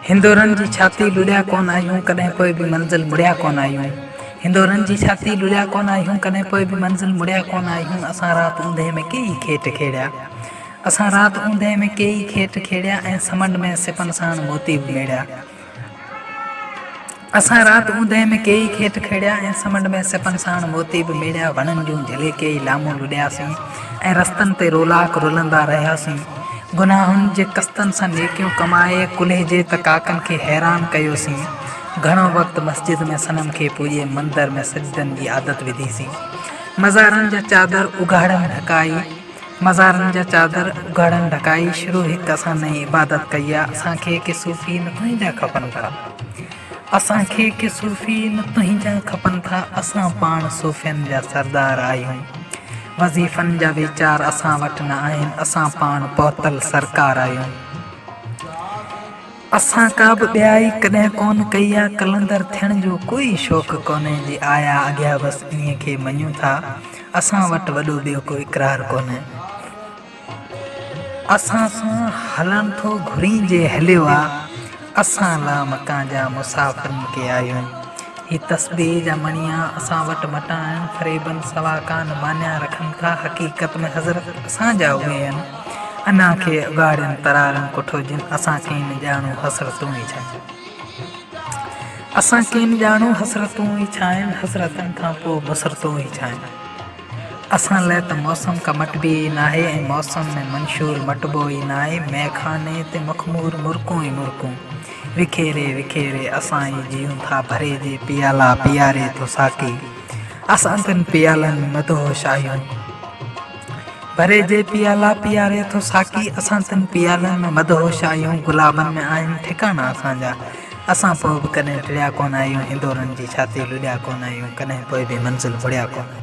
هندورن جي ڇاتي لڏيا ڪونه آهيون، ڪڏهن پوء به منزل مڙيا ڪونه آهيون. هندورن جي ڇاتي لڏيا ڪونه آهيون، ڪڏهن پوء به منزل مڙيا ڪونه آهيون. اسان رات اوندهه ۾ ڪيئي کيٽ کيڙيا. اسان رات اوندهه ۾ ڪيئي کيٽ کيڙيا ۽ سمنڊ ۾ سپن ساڻ موتي به ميڙيا. اسان رات اوندهه ۾ ڪيئي کيٽ کيڙيا ۽ سمنڊ ۾ سپن ساڻ موتي به ميڙيا. وڻن جون جهلي ڪيئي لامون لڏياسين ۽ رستن تي رولاڪ رلندا رهياسين. گناهن جي قسطن سان نيڪيون ڪمائي ڪلهي جي ته ڪاڪن کي حيران ڪيوسين. گهڻو وقت مسجد ۾ صنم کي پوڄي مندر ۾ سجدن جي عادت وڌيسين. مزارن جا چادر اگهاڙن ڍڪائي. مزارن جا چادر اگهاڙن ڍڪائي شروع هڪ اسان نئين عبادت ڪئي آ اسان کي ڪي صوفي نه تنهنجا کپن ٿا اسان کي ڪي صوفي نه تنهنجا کپن ٿا اسان پاڻ صوفين جا سردار آهيون وظيفن جا ويچار اسان وٽ نه آهن اسان پاڻ پهتل سرڪار آهيون. اسان ڪا به ٻيائي ڪڏهن ڪونه ڪئي آ، قلندر ٿيڻ جو ڪوئي شوق ڪونهي، جي آيا اڳيا بس انهيء کي مڃون ٿا، اسان وٽ وڏو ٻيو ڪو اقرار ڪونهي. اسان سان هلڻ ٿو گهرين جي هليو آ، اسان لامڪان جا مسافرن ڪي آهيون. هي تسبيح جا مڻيا اسان وٽ مٽا آهن، فريبن سوا ڪانه معنيٰ رکن ٿا، حقيقت ۾ حضرت اسان جا اهي آهن. انا کي اگهاڙين ترارن ڪٺو جن اسان ڪين ڄاڻون حسرتون ئي ڇا اسان ڪين ڄاڻون حسرتون ئي ڇا آهن حسرتن کان پوء مسرتون ئي ڇا آهن اسان لئه ته موسم ڪا مٽبي ئي ناهي ۽ موسم ۾ منشور مٽبو ئي ناهي مئخاني تي مخمور مرڪون ئي مرڪون وکيري وکيري اسان ئي جيئون ٿا ڀري جي پيالا پياري ٿو ساقي اسان تن پيالن ۾ مدهوش آهيون. ڀري جي پيالا پياري ٿو ساقي اسان تن پيالن ۾ مدهوش آهيون گلابن ۾ آهن ٺڪاڻا اسان جا اسان پوء به ڪڏهن ٽڙيا ڪونه آهيون هندورن جي ڇاتي لڏيا ڪونه آهيون ڪڏهن پوء به منزل مڙيا ڪونه آهيون.